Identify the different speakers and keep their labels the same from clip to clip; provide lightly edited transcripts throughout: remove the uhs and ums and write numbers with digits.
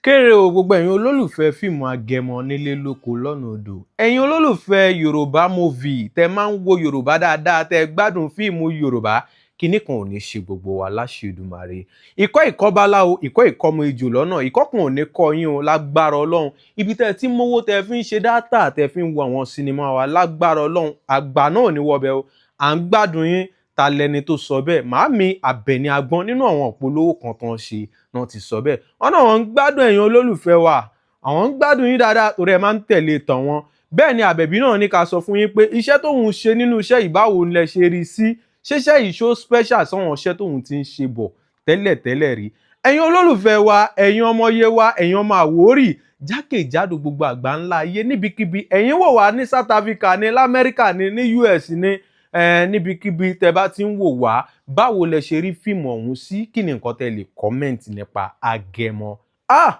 Speaker 1: Kéré o, gbogbo ẹ̀yin olólùfẹ́ fíìmù Agẹmọ nílé lóko lọ́nà odò, ẹ̀yin olólùfẹ́ Yorùbá movie, tẹ máa ń wo Yorùbá dáadáa, tẹ gbádùn fíìmù Yorùbá, kinní kan ò ní ṣe gbogbo wa láṣẹ Èdùmàrè. Ìkọ́ ìkọ́bálá o, ìkọ́ ìkọ́mọ ejò lọ́nà, ìkọ́ kan ò ní kọ́ yín o lágbára Ọlọ́run. Ibi tẹ́ ẹ ti ń mówó, tẹ́ ẹ fi ń ṣe data, tẹ́ ẹ fi ń wo àwọn sinimá wa, lágbára Ọlọ́run, àgbà náà ò ní wọbẹ̀ o. À ń gbádùn yín. Ta lẹni tó sọ bẹ́ẹ̀? Màámi Àbẹ̀ní Agbọ́n, nínú àwọn ìpolówó kan tó ń ṣe náà ti sọ bẹ́ẹ̀. Wọ́n náà wọ́n ń gbádùn ẹ̀yin olólùfẹ́ wa, àwọn ń gbádùn yín dáadáa torí ẹ máa ń tẹ̀lé tàn wọn. Bẹ́ẹ̀ ni Àbẹ̀bí náà ní ká sọ fún yín pé iṣẹ́ tóun ṣe nínú iṣẹ́ yìí, báwo lẹ ṣe rí sí? Ṣéṣẹ́ yìí ṣó special sọ́wọ́n iṣẹ́ tóun ti ń ṣe bọ̀ tẹ́lẹ̀tẹ́lẹ̀ rí? Ẹ̀yin olólùfẹ́ wa, ẹ̀yin ọmọ Yewa, ẹ̀yin ọmọ Àwórì jákèjádò gbogbo àgbà ńlá ayé, níbikíbi ẹ̀yin wò wá, ní South Africa, ní lamẹ́ríkà, ní US, ní níbikíbi tẹ́ bá ti ń wò wá, báwo lẹ ṣe rí fíìmù ọ̀hún sí? Kí ni nǹkan tẹ́ lè comment nípa Agẹmọ? Ah,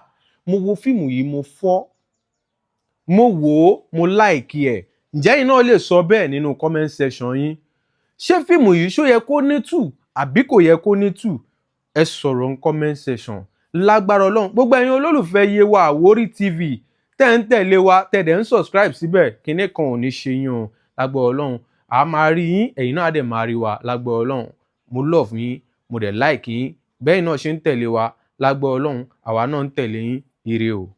Speaker 1: mo wo fíìmù yìí, mo fọ́, mo wò ó, mo like ẹ̀. Ǹjẹ́ yín náà lè sọ bẹ́ẹ̀ nínú comment section yín? Ṣé fíìmù yìí, ṣó yẹ kó ní two àbí kò yẹ kó ní two? Ẹ sọ̀rọ̀ ní comment section. Lágbára Ọlọ́run, gbogbo ẹ̀yin olólùfẹ́ Yewa Àwórì TV tẹ́ ń tẹ̀lé wa, tẹ́ dẹ̀ ń subscribe síbẹ̀, kinní kan ò ní ṣe yín o lágbára Ọlọ́run. A máa rí yín, ẹ̀yin náà á dẹ̀ máa rí wa lágbára Ọlọ́run. Mo love yín, mo dẹ̀ like yín. Bẹ́ẹ̀ náà ṣe ń tẹ̀lé wa, lágbára Ọlọ́run, àwa náà ń tẹ̀lé yín. Ire o.